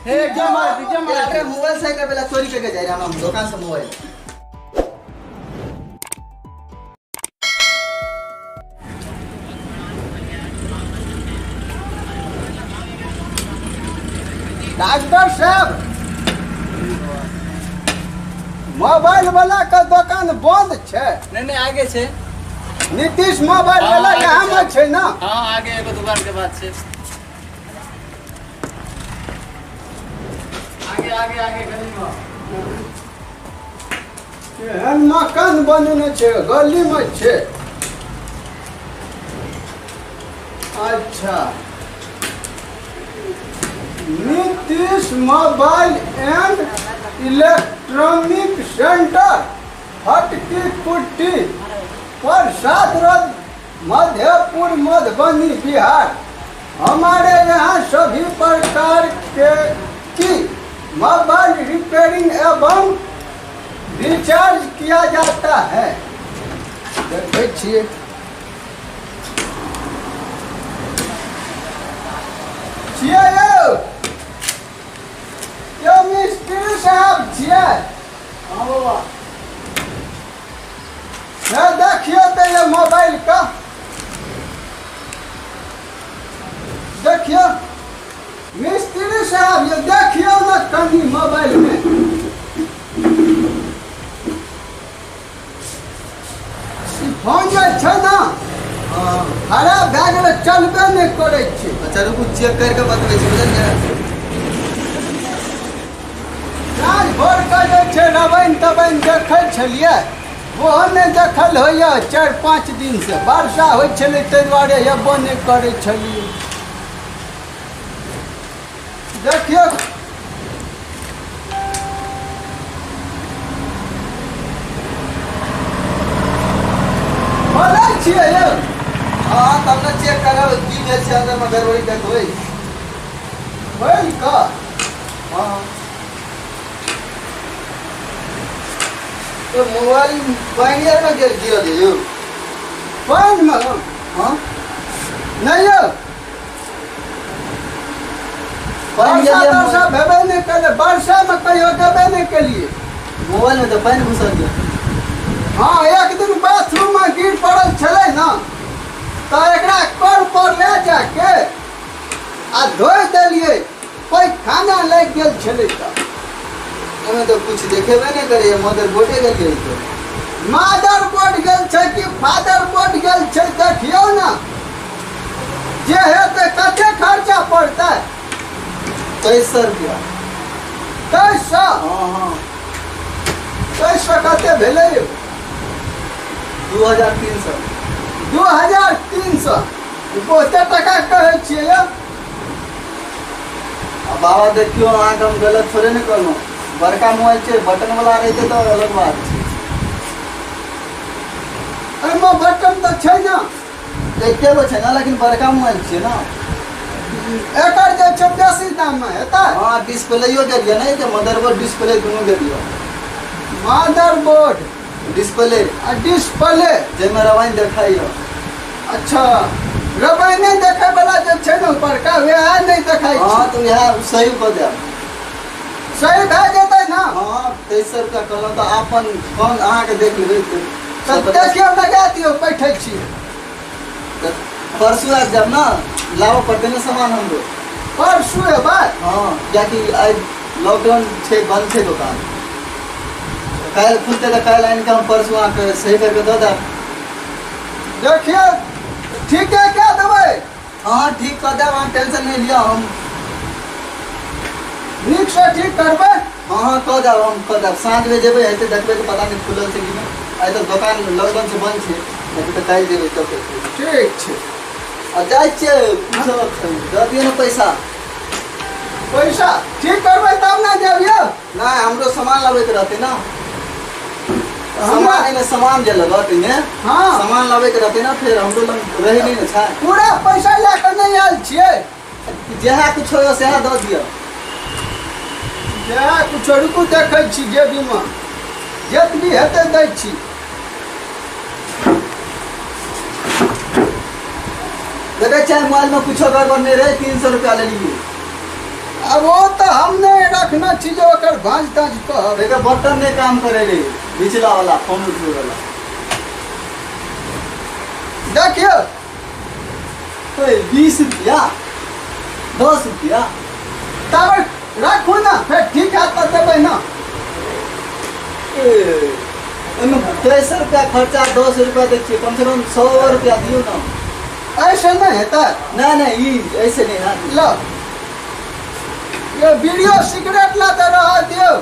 हे के मारे के मारे? अरे मोबाइल सही करबे ला चोरी करके जाय रहे हम दुकान से मोबाइल। डॉक्टर साहब, मोबाइल वाला के दुकान बंद छै? नहीं नहीं, आगे छै। नीतीश मोबाइल वाला हाँ, यहाँ में छै ना? हाँ, आगे एगो दुकान के बाद छै। आगे आगे आगे गली में। एहन मकान बनेने छै, गली में छै। अच्छा, Nitish mobile and electronic centre, Hatki Kutti, Prasad road, Madhepur, Madhubani, Bihar. हमारे यहाँ सभी प्रकार के की मोबाइल रिपेयरिंग एवं रिचार्ज किया जाता है। देखै छियै छियै यौ, यौ मिस्त्री साहब छियै? हाँ बाबा। हे देखियौ तऽ ये मोबाइल का देखियौ मिस्त्री साहब, ये देखियौ ने कनि मोबाइल में ई फोन जे छै ने हँ। खराब भए गेलै, चलबे नहि करै छै। अच्छा रुकू, चेक करि कऽ बतबै छी, बुझलियै? साँझ भोर कऽ जे छै रबैन तबैन देखै छलियै, ओहो नहि देखल होइए 4-5 दिनसँ। वर्षा होइ छलै ताहि दुआरे एबो नहि करै छलियै। देखियौ बोलै छियै यौ। हँ, तब ने चेक करब की भेल छै अन्दरमे, गड़बड़ी देखबै। खोलि कऽ। हँ, तो मोबाइल पानि आरमे गेल गिरल यौ? पानिमे? हँ। नहि यौ। पानि वर्षा गेल? तर्षा भेबे नहि केलै, वर्षामे कहियो गेबे नहि केलियै। मोबाइलमे तऽ पानि घुसल गेल। हँ, एक दिन बाथरूममे गिर पड़ल छलै ने, तऽ एकरा कल पर लए जाके आ धोइ देलियै, पैखाना लागि गेल छलै। तऽ ओहिमे तऽ किछु देखेबे नहि करैए, मदर बोर्डे गेलियै तऽ। मादर बोर्ड गेल छै कि फादर बोर्ड गेल छै, देखियौ ने जे हेतै। कते खर्चा पड़तै? 2300 रुपया। 2300? हँ हँ। 2300 कते भेलै यौ? 2300। 2300, बहुते टाका कहै छियै यौ। आ बाबा देखियौ, अहाँके हम गलत थोड़े ने कहलहुँ। बड़का मोबाइल छै, बटन वाला रहितै तऽ अलग बात छै। एहिमे बटन तऽ छै ने? एके गो छै ने, लेकिन बड़का मोबाइल छियै ने। एकर जे छै बेसी दाममे हेतै? हँ, डिस्प्लेयो गेलियै ने, के मदरबोर्ड डिस्प्ले दुनू गेलियै। मदरबोर्ड डिस्प्ले आ डिस्प्ले, जाहिमे रवाइन देखाइए। अच्छा, रवाइने देखै वाला जे छै ने ऊपरका, वएह नहि देखाइ हँ। छै? तऽ इएह सही कऽ देब। सही भए जेतै ने? हँ, 2300 रुपया कहलहुँ तऽ अपन फोन अहाँके देख लेबै। तऽ देखियौ, लगा दियौ, बैठै छी। तऽ परसू आबि जायब ने, लाबऽ पड़तै ने सामान हमरो। परसू एबै? हँ, कियाकि आइ लॉकडाउन छै, बंद छै दोकान। काल्हि खुलतै तऽ काल्हि आनि कऽ हम परसू अहाँके सही करि कऽ दऽ देब। देखियौ, ठीके कए देबै। हँ, ठीक कऽ देब, अहाँ टेंशन नहि लिअ हम। नीकसँ ठीक करबै। हँ हँ, कऽ देब, हम कऽ देब। साँझमे जेबै, हेतै देखबै तऽ पता नहि खुलल छै कि नहि। आइ तऽ दोकान लॉकडाउन छै, बंद छै, नहि तऽ काल्हि जेबै तब देखबै। ठीक छै। आ जाइ छियै, किछो दऽ दियौ ने पैसा। पैसा ठीक करबै तब ने देब यौ। नहि, हमरो सामान लाबैके रहतै ने। हमरा सामान एहिमे सामान जे लगत एहिमे। हँ। सामान लाबैके रहतै ने, फेर हमरो लग रहै नहि ने छै। पूरा पैसा लए कऽ नहि आयल छियै? जएह किछो यऽ सएह दऽ दिअ। जएह किछो, रुकू, देखै छी, जेबीमे जेतबी हेतै दै छी। देखै छियै, मोबाइलमे किछो गड़बड़ नहि रहै, 300 रुपया लेलियै। आब ओ तऽ हम नहि रखने छी जे ओकर भाँज ताँज कहब। एकर बटन नहि काम करे रे, निचला वाला फोन उठबै वाला। देखियौ। ओए 20 रुपया 10 रुपया। तब राखू ने, फेर ठीक हैत तऽ देबै ने। ए, ओहिमे 23 रुपया खर्चा, 10 रुपया दै छियै, कम से कम 100 रुपया दियौ ने। ऐसे नहि हेतै। नहि नहि, ई ऐसे नहि हैत। लो ये बीड़ियो सिगरेट ला तऽ रह दियौ।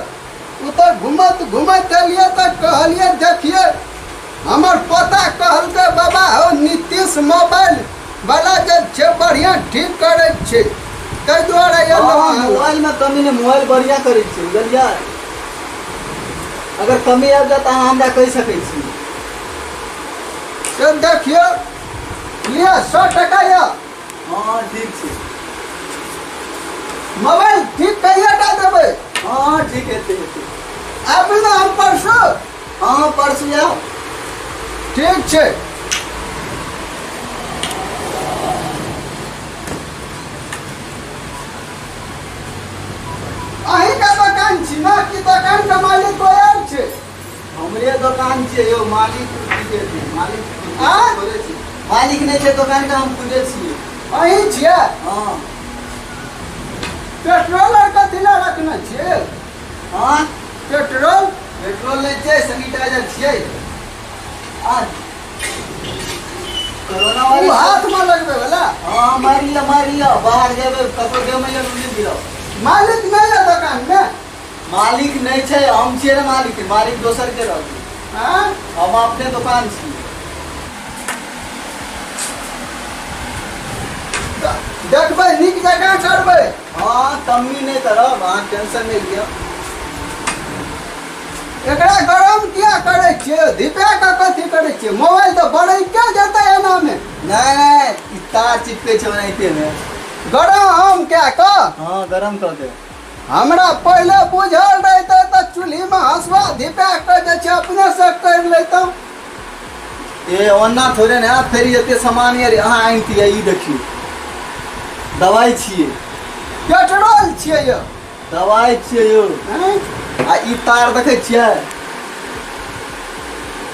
ओ तऽ घुमैत घुमैत एलियै तऽ कहलियै देखियै, हमर पोता कहलकै बाबा हौ नीतीश मोबाइल वाला जे छै बढ़िआँ ठीक करै छै, ताहि दुआरे एलहुँ। हँ, मोबाइलमे कमी नहि, मोबाइल बढ़िआँ करै छै, बुझलियै? अगर कमी आबि जायत तऽ अहाँ हमरा कहि सकै छी। से देखियौ, लिअ 100 टका यऽ। हँ ठीक छै। मोबाइल ठीक कहिया टा देबै? हँ ठीक हेतै, हेतै। आबू ने हम परसू। हँ परसू आउ। ठीक छै। अहीँके दोकान छी ने कि दोकानके मालिक कोइ आर छै? हमरे दोकान छियै यौ, मालिक की कहै मालिक आँय? थोड़े छै, मालिक नहि छै दोकानके, हम खुदे छियै। अहीं छियै? हँ। पेट्रोल आर कथी लए रखने छियै? हँ, पेट्रोल? पेट्रोल नहि छै, सैनिटाइजर छियै। आ कोरोना ओ वायरस हाथमे लगबै वला? हँ, मारि लिअ, मारि लिअ, बाहर जेबै ककरो देहमे नहि गिरब। मालिक नहि यऽ दोकानमे? मालिक नहि छै, हम छियै ने मालिक, मालिक दोसर के रहतै। आँय? हम अपने दोकान छियै। देखबै, नीक जकाँ करबै। हँ, कमी नहि करब, अहाँ टेंशन नहि लिअ। एकरा गरम किया करै छियै? धिपा कऽ कथी करै छियै? मोबाइल तऽ बरैके जेतै एनामे। नहि नहि, ई तार चिपकै छै ओनाहिते मे। गरम कए कऽ? हँ, गरम कऽ के। हमरा पहिले बुझल रहितै तऽ चूल्हीमे हँसुआ धिपा कऽ जे छै अपनेसँ करि लैतहुँ। ए ओना थोड़े ने हैत, फेर एते सामान यार अहाँ आनितियै। ई देखियौ, दवाइ छियै। पेट्रोल छियै यौ। दवाइ छियै यौ। आँय? आ ई तार देखै छियै?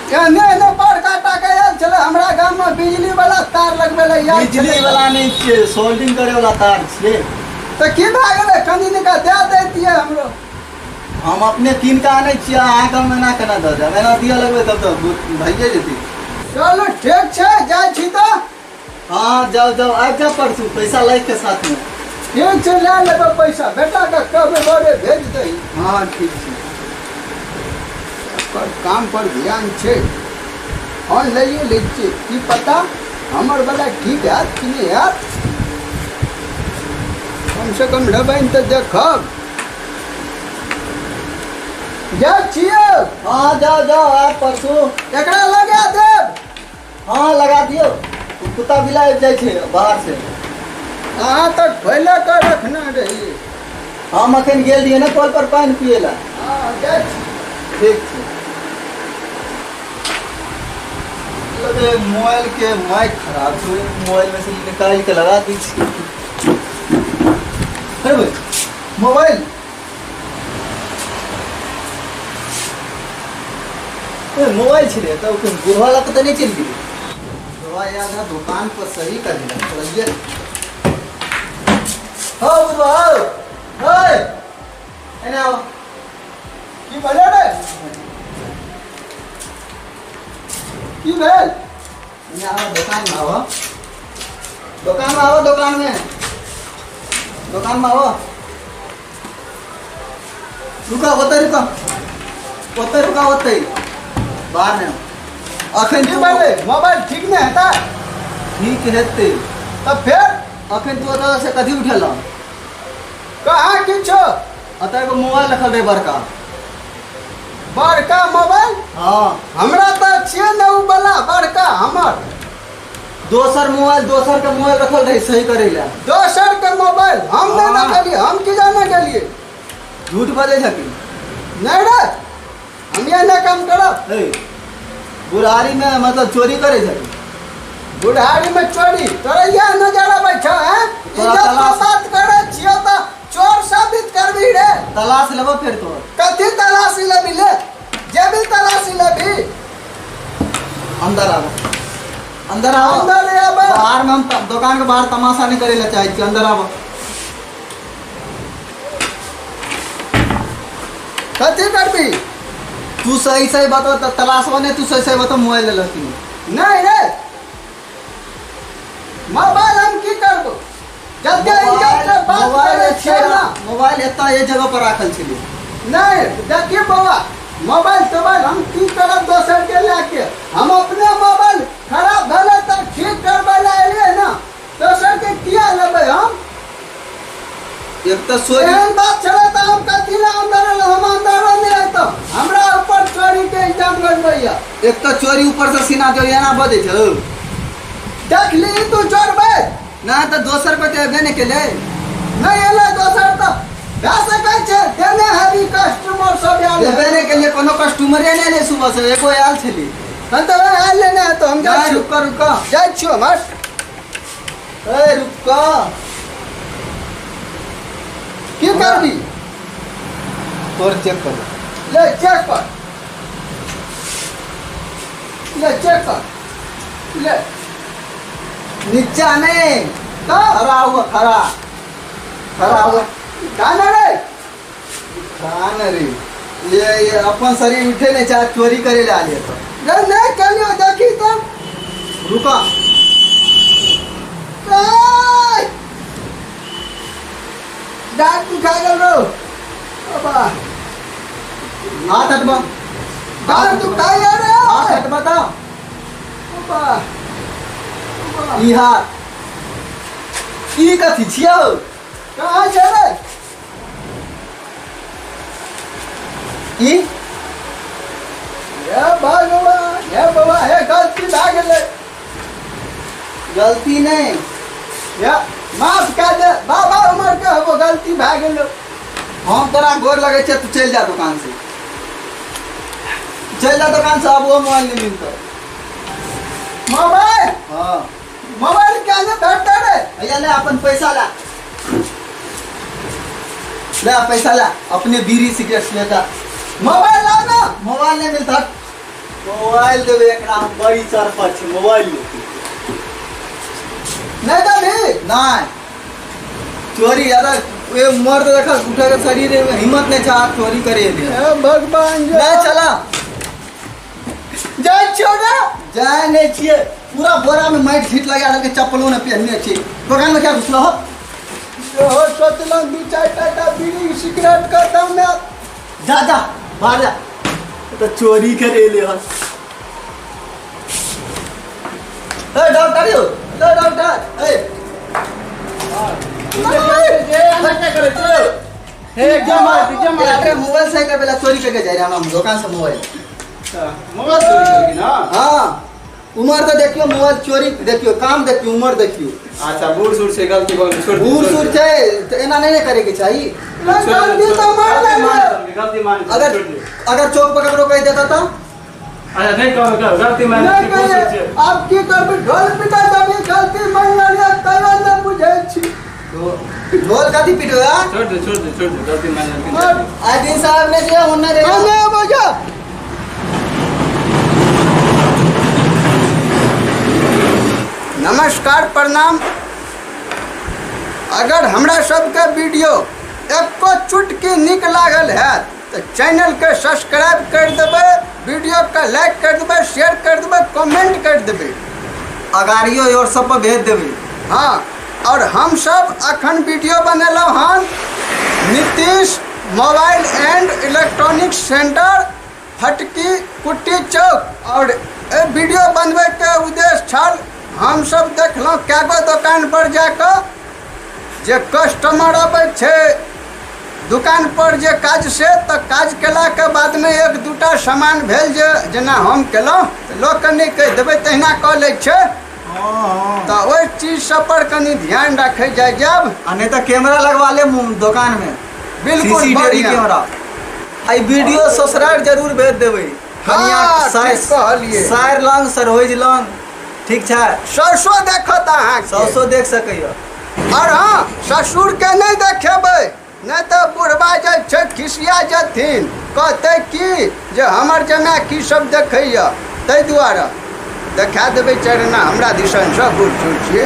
एहने एहने बड़का टाका आयल छलै हमरा गाममे बिजली वाला तार लगबै लए आयल बिजली छलै। वाला नहि छियै, सोल्डिंग करे वाला तार छियै। तऽ की भए गेलै, कनि निका दए दैतियै हमरो। हम अपने कीन कऽ आनै छियै, अहाँके हम एना केना दऽ देब? एना दिअ लगबै तब तऽ भइए जेतै। चलू ठीक छै, जाइ छी तऽ। हँ जाउ जाउ, आबि जाउ परसू पैसा लै के साथमे। ठीक छै, लए लेबै पैसा, बेटाके कहबै बड़े भेज दही। हँ ठीक छै। पर काम पर ध्यान छै, फोन लैए लै छियै, की पता हमर वला ठीक हैत कि नहि हैत। कमसँ कम लेबनि तऽ देखब। जाइ छियै। हँ जाउ जाउ, आयब परसू। एकरा लगा देब। हँ लगा दियौ, कुत्ता बिलाइ आबि जाइ छै बाहर से। अहाँ तऽ खोले कऽ रखने रहियै। हम अखन गेल रहियै ने कल पर पानि पियै लए। हँ, जाइ छी। ठीक छै। लगे मोबाइल के माइक खराब छै, मोबाइल में से निकालि के लगा दै छियै। अरे भाई, मोबाइल ए, मोबाइल छलै तऽ ओ बुढ़वा लऽ कऽ तऽ नहि चलि गेलै? बुढ़वा याद है दुकान पर सही कर देला चलिए। हो बुढ़वा, हो हे एने आओ। की भेलै रे? की भेल? एने आओ, दुकान में आओ, दुकान में आओ, दुकान में, दुकान में आओ। रुका, ओतै रुका, ओतै रुका, ओतै, बाहर नहि। अखन की भेलै? मोबाइल ठीक नहि हेतै? ठीक हेतै। तऽ फेर? अखन तू ओतऽ से कथी उठेलह? कहाँ किछो। ओतऽ एगो मोबाइल रखल रहै बड़का। बड़का मोबाइल? हँ। हमरा तऽ छियै ने ओ बला बड़का हमर। दोसर मोबाइल, दोसर के मोबाइल रखल रहै सही करै लए। दोसर के मोबाइल हम नहि हँ। रखलियै, हम की जाने गेलियै। झूठ बजै छथिन। नहि रे, हम ये नहि काम करब। हे बुढ़ारी में मतलब चोरी करै छथिन? बुढ़ारी में चोरी तोरा इएह नजर अबै छौ? हैं, तोरा इज्जत तलाश- पर बात करै छियौ तऽ चोर से तलाश लेबो फेर तोहर। कथी तलाशी लेबी ले? जेबी तलाशी लेबी? अंदर आबो, अंदर आबो। अंदर आबो। बाहर में हम दुकान के बाहर तमाशा नहीं करे ला चाहे छी, अंदर आबो। कथी करबी? तू सही सही बतो त तलाशबो नहीं, तू सही सही बतो मोबाइल लेलक कि नहीं? नहीं रे, मोबाइल हम की करबो? जल्दी इज्जत से बात मोबाइल करै छै छियै ना। मोबाइल एतऽ एहि जगह पर राखल छलै। नहीं देखिए बौआ, मोबाइल तोबाइल हम की करब दोसर के लए के? हम अपने मोबाइल खराब भेलै तऽ ठीक करबै लए एलियै ना, दोसर के किया लेबै हम? एक तऽ चोरी एहन बात छलै तऽ हम कथी लए अंदर एलहुँ? हम अंदरो नहि अइतहुँ, हमरा ऊपर चोरी के इल्जाम लगबैया। एक तऽ चोरी, ऊपर से सीना चोरी, एना बजै छौ। देखली तू चोरबै ना तऽ दोसर पे तऽ एबे नहि केलै। नहि एलै दोसर तऽ भए सकै छै देने हेबी, कस्टमर सब आयल एबे नहि केलै, कोनो कस्टमरे नहि एलै सुबह से, एगो आयल छलै। हम तऽ आयल नहि तऽ हम जाइ नहि, छी। रुक रुक। जाइ छियौ हमर। ए रुक। की करबी? तोर चेक कर। ले चेक कर, ले चेक कर ले। नीचा नहीं, तो खड़ा हुआ, खड़ा खड़ा हुआ। गाना रे। खान रे, ये अपन शरीर उठे नहीं चाहे, चोरी करे ला लिए तो। नहीं नहीं कलियो, देखी तो। रुका। ए! दाँत दुखा गेल रौ बाबा। हाथ हटबा। दाँत दुखा गेल रे। हाथ हटबा तो। बाबा बाबा। ई हाथ ई कथी छियौ? कहाँ छै रे? ई हे भगवान, हे बाबा, हे गलती भए गेलै। गलती नहीं। या माफ कए दे बाबा, उमर के हबो, गलती भए गेलै। हम तोरा गोर लगै छै, तू चलि जा दुकान से, चलि जा दुकान से। अब वो मोबाइल नहीं मिलतो। मोबाइल? हाँ। मोबाइल क्या ने भेटतै रे? भैया ले अपन पैसा ला, ले पैसा ला, अपने बीड़ी सिगरेट ले जा। मोबाइल लाओ ना। मोबाइल नहीं मिलता। मोबाइल देबै एकरा हम, बड़ी चरपट छै, मोबाइल लेतै। नहीं देबही? नहीं, चोरी अरे ए मर्द देख उठे के शरीर में हिम्मत नहीं चाह चोरी करे ले। हे भगवान जो। नहीं चला। जाइ छियौ ने। जाय नहीं छियै, पूरा बोरा में माटि छीट लगा देलकै, चप्पलो ने पहनने छी। दोकान में क्या घुसलो हो? हो सोचलहुँ दू चारि टाका बीड़ी सिगरेट के दाम आयत। जा जा, बाहर जा, तो चोरी करे ले हन। ए डॉक्टर यो, ए डॉक्टर, ए हे मोबाइल से कर बेला चोरी करके जा रहा हम दुकान से मोबाइल। मोबाइल चोरी करके ना? हाँ, उम्र तो देखियो, मोबाइल चोरी देखियो, काम देखियो, उम्र देखियो। अच्छा, बूढ़ सूढ़ से गलती भऽ गेल, छोड़। बूढ़ सूढ़ छै तऽ एना नहीं ने करे के चाही। गलती तऽ मार लेलियै। गलती मान। अगर अगर चौक पर ककरो कहि देता तऽ? अच्छा, नहीं कहो, कहो गलती मान। नहि कहियै, आब की करबै? ढोल पिटा देबही? गलती मानि लेलियै तैयो नहि बुझै छी। ढोल कथी पिटबै आ? छोड़ दे, छोड़ दे, छोड़ दे, गलती मान लेलखिन। और आइ दिन साहब ने जे ओन्ने रहे। नहि अबै जा। नमस्कार, प्रणाम। अगर हमरा सबके वीडियो एको चुटकी नीक लागल हैत तऽ चैनलके सब्सक्राइब करि देबै, वीडियोके लाइक करि देबै, शेयर करि देबै, कमेंट करि देबै। अगाड़ियो और सब पर भेज देबै। हाँ, और हमसब अखन वीडियो बनेलहुँ हन Nitish mobile and electronics centre, Phatki Kutti Chowk. और एहि वीडियो बनबैके उद्देश्य छल, हमसब देखलहुँ कए गो दोकान पर जाकऽ जे कस्टमर अबै छै दुकान पर जे काज से, तऽ काज केलाके बादमे एक दूटा सामान भेल जे जेना हम केलहुँ तऽ लोकके नहि कहि देबै, तहिना कऽ लै छै। तऽ ओहि चीज सब पर कनि ध्यान राखै जाइ जायब। आ नहीं तऽ कैमरा लगवा ले दुकान में। बिल्कुल, सीसीटीवी बढ़िआँ। कैमरा। आई वीडियो ससुराल जरूर भेज देबै। कनिया हाँ, सार ठीक कहलियै। सार लंग, सरहोज लंग, ठीक छै? सरसो देखत अहाँके। सौसो देख सकैया। और हाँ, ससुरके नहि देखेबै। नहि तऽ बुढ़बा जे छै खिसिया जेथिन, कहतै की जे हमर जमाए की सब देखैए। ताहि दुआरे देखा देबै 4 आना हमरा दिसनसँ, बूढ़ सूढ़ छियै।